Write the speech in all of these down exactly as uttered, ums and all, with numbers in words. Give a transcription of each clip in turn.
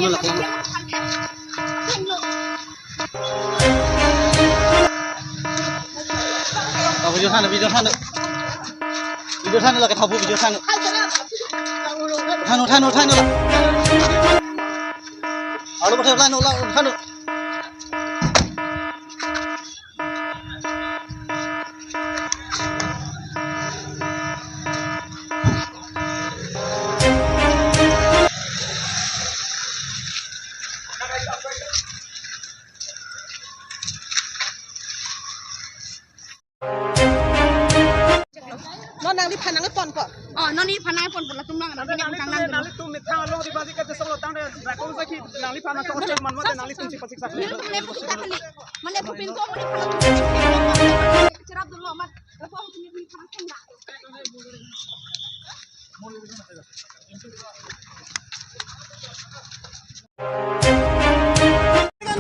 Video than, video than. Video than, lake thapu video than. Than, than, than. Alo, than, than, than. Non nangliphan nangponpo. Oh, non neliphan nangponpo, latum nang, nang, nang, nang, nang. Nanglitum methang along di basi kachesong lo tangte, rakong sakhi nangliphan nangtong check man mate nanglitum si pasik sakhi. Mane, mane, mane, mane, mane, mane, cherap dulu, mat.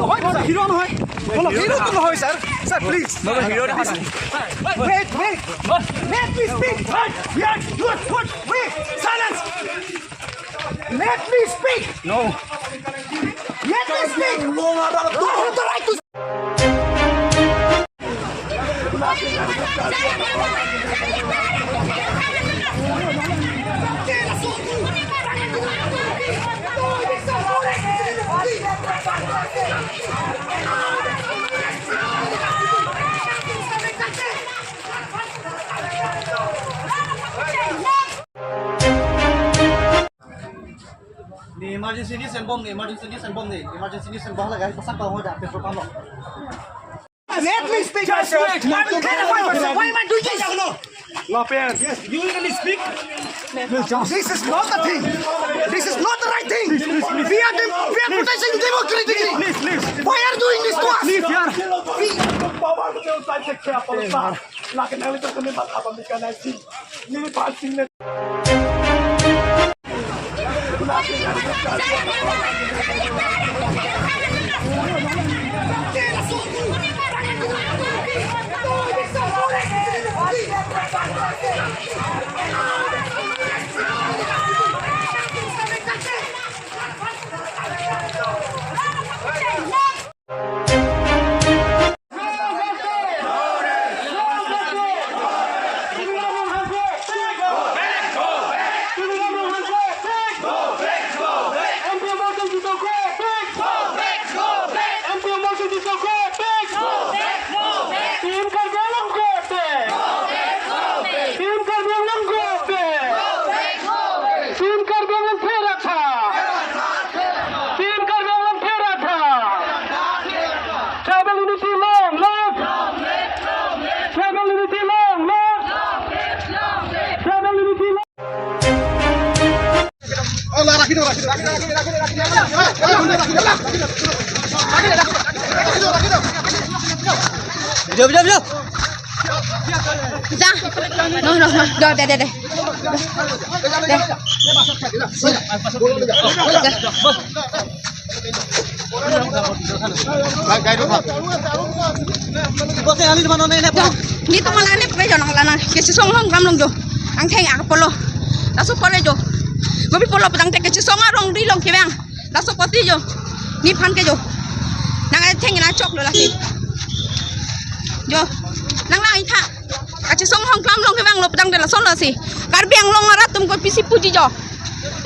নহয়, ছাৰ, হিৰ' নহয়। অলপ হিৰ'টো নহয়, sir. Sir, please. নহয়, হিৰ' নহয়, sir. Wait, wait. Let me speak. Yes, what, what? Wait, silence. Let me speak. No. Let me speak. You have the right to Ni emergency ni sembom ni, emergency ni sembom ni, emergency ni sembom lagi, pasak tau hoda, petrol pump lo. Let me speak. Just wait. I will clarify myself. Why am I doing this? Lapen. Yes, you will speak. This is not the thing. This is not the right thing. We are dem-, we are protesting democratically. Please, please. Why are you doing this to us? Please, yaar. We Team Karbi Anglong go back! Team Karbi Anglong go back! Team Karbi Anglong pherap tha! Team Karbi Anglong pherap tha! Tribal unity long live! Tribal unity long live! Tribal unity long Video, video, video. Ja. No, no, no. Do, de, de, de. De. Bose, ani teman nonton ini apa? Ni teman ani pe jonang lana. Kachesong along klemlong do. Angtheng apotlo. Laso apotlo jo. Kopi apotlo petang te kachesong arong dui along kevang. Laso apotsi jo. Nephan ke jo. Nang angtheng nangchoklo lasi. Jo. Nang lang itha. Kachesong along klemlong kevanglo petang te lason lasi. Karbi Anglong arat atum kopisi puji jo.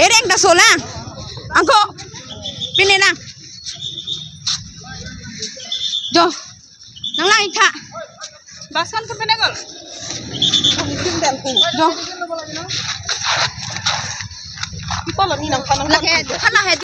Ereng ta solang. Angko. Pine nang. Jo. Nang lang itha. Basan ke pine gol. Jo. Ipotlo ni nangphan nang. Lake, hala he.